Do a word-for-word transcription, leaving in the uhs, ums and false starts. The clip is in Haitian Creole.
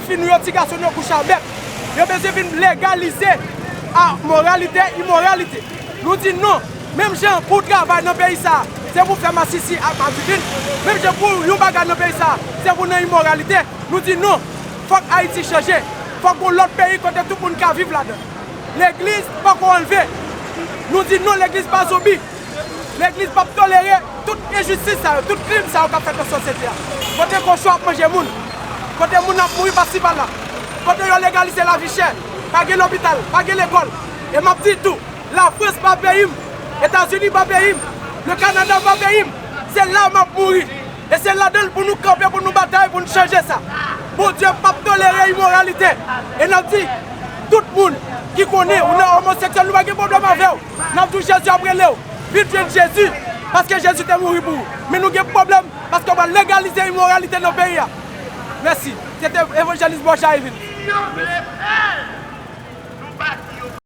Fi nou yo, ti gason nou yo kouche a bèk. Yo bezwen vin legalize amoralite, imoralite. Nou di non. Menm jan pou w travay nan peyi sa a, se pou w fè masisi ak madivin. Menm jan pou yon bagay nan peyi sa a, se pou w nan imoralite. Nou di non. Fòk Ayiti chanje. Fòk gon lòt peyi kote tout moun ka viv ladan. Legliz poko anlve. Nou di non, legliz pa zonbi. Legliz p ap tolere tout enjistis sa yo, tout krim sa yo k ap fèt nan sosyete a. Kote kochon ap manje moun, kote moun ap mouri pasi pala, kote yo legalize lavi chè, pa gen lopital, pa gen lekòl. E m ap di tou, Lafrans pa peyi m, Etazini pa peyi m, le Kanada pa peyi m. Se la m ap mouri. E se ladan l pou nou kanpe, pou nou batay, pou nou chanje sa. Bondye p ap tolere imoralite. E n ap di, tout moun ki konnen ou nan omoseksyèl, nou pa gen pwoblèm avè w. N ap di w Jezi ap rele w. Vin jwenn Jezi, paske Jezi te mouri pou ou. Men nou gen pwoblèm, paske w pral legalize imoralite nan peyi a. Mèsi. Se te Evanjelis Bòcha Evil.